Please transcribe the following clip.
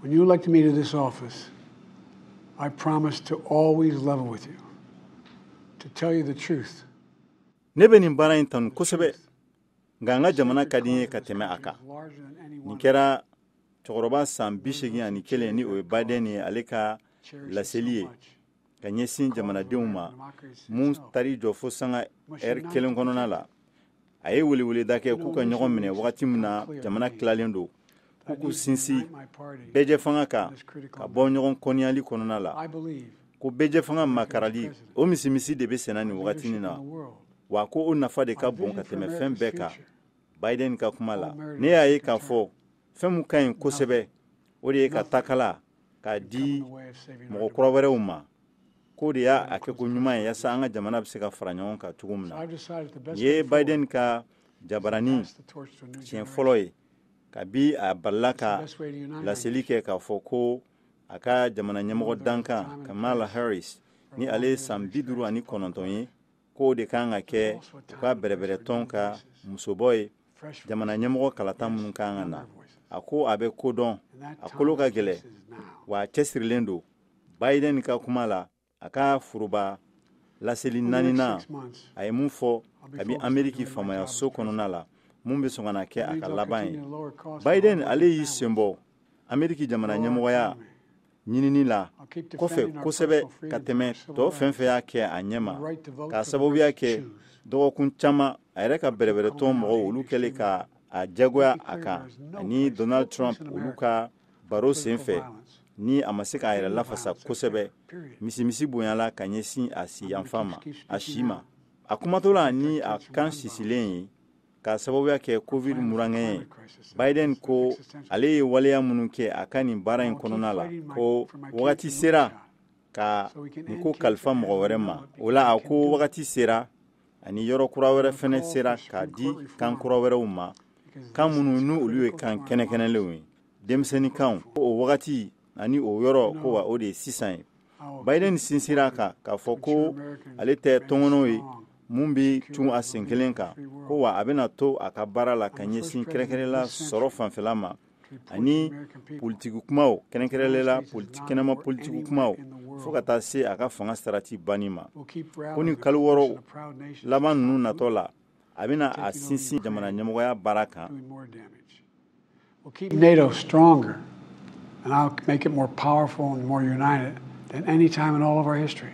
When you elected me to this office, I promised to always level with you, to tell you the truth. Ne bɛ nin baara in tanu kosɛbɛ, nka n ka jamana ka di n ye ka tɛmɛ a kan. Nin kɛra cɛkɔrɔba san 81, ni o ye Biden ye, ale ka laseli ye ka ɲɛsin jamanadenw ma mun tari jɔ fo sanga ɛri kelen kɔnɔna la. A ye weleweleda kɛ k'u ka ɲɔgɔn minɛ wagati min na jamana tilalen don, k'u k'u sinsin bɛɛjɛfanga kan ka bɔ ɲɔgɔn kɔniyali kɔnɔna la, ko bɛɛjɛfanga makarali o misimisi de bɛ senna nin wagati na, wa ko o nafa de ka bon ka tɛmɛ fɛn bɛɛ kan. Biden ka kuma la, ne y'a ye k'a fɔ fɛn mun ka ɲi kosɛbɛ, o de ye ka takala k'a di mɔgɔ kura wɛrɛw ma, k'o de y'a kɛ ko ɲuman ye yaasa an ka jamana bɛ se ka fara ɲɔgɔn kan cogo min na. Nin ye Biden ka jabarani siɲɛ fɔlɔ ye kabi a balila ka laseli kɛ k'a fɔ ko a ka jamana ɲɛmɔgɔ dankan Kamala Harris, ni ale ye san 59 ye, k'o de kan ka kɛ u ka bɛrɛbɛrɛtɔn ka musobɔ ye jamana ɲɛmɔgɔ kalata minnu kan ka na. A ko a bɛ ko dɔn, a kolo ka gɛlɛ, wa a cɛsirilen don. Biden ka kuma la, a ka foroba laseli naaninan a ye mun fɔ kabi Ameriki faamayaso kɔnɔna la, mun bɛ sɔn ka na kɛ a ka laban ye. Biden, ale y'i sen bɔ Ameriki jamana ɲɛmɔgɔya ɲinini la kɔfɛ kosɛbɛ ka tɛmɛ tɔ fɛn fɛn y'a kɛ a ɲɛma, k'a sababuya kɛ dɔgɔkun caman a yɛrɛ ka bɛrɛbɛrɛtɔn mɔgɔw, olu kɛlen ka a jagoya a kan ani Donald Trump, olu ka baro sen fɛ, ni a ma se k'a yɛrɛ lafasa kosɛbɛ. Misimisi bonyala ka ɲɛsin a si yanfan ma, a si ma. A kumatɔla ni a kan sisilen ye k'a sababuya kɛ Covid murankɛ ye, Biden ko ale ye waleya minnu kɛ a ka nin baara in kɔnɔna la, ko wagati sera ka nin ko kalifa mɔgɔ wɛrɛ ma. O la, a ko wagati sera ani yɔrɔ kura wɛrɛ fɛnɛ sera k'a di kan kura wɛrɛw ma, kan minnu ni olu ye kan kɛnɛkɛnɛlenw ye, denmisɛnnin kanw. O wagati ani o yɔrɔ ko wa, o de ye sisan ye. Biden sinsira a kan k'a fɔ ko ale tɛ tɔngɔnɔw ye mun bɛ cun a sen kelen kan, ko wa a bɛna to a ka baara la ka ɲɛsin kɛrɛnkɛrɛnla sɔrɔ fanfɛla ma ani politiki kumaw, kɛrɛnkɛrɛnla kɛnɛma politiki kumaw, fo ka taa se a ka fanga sarati banni ma. Ko ni kalo 6 laban ninnu natɔ la, a bɛna a sinsin jamana ɲɛmɔgɔya baara kan. We'll keep NATO stronger, and I'll make it more powerful and more united than any time in all of our history.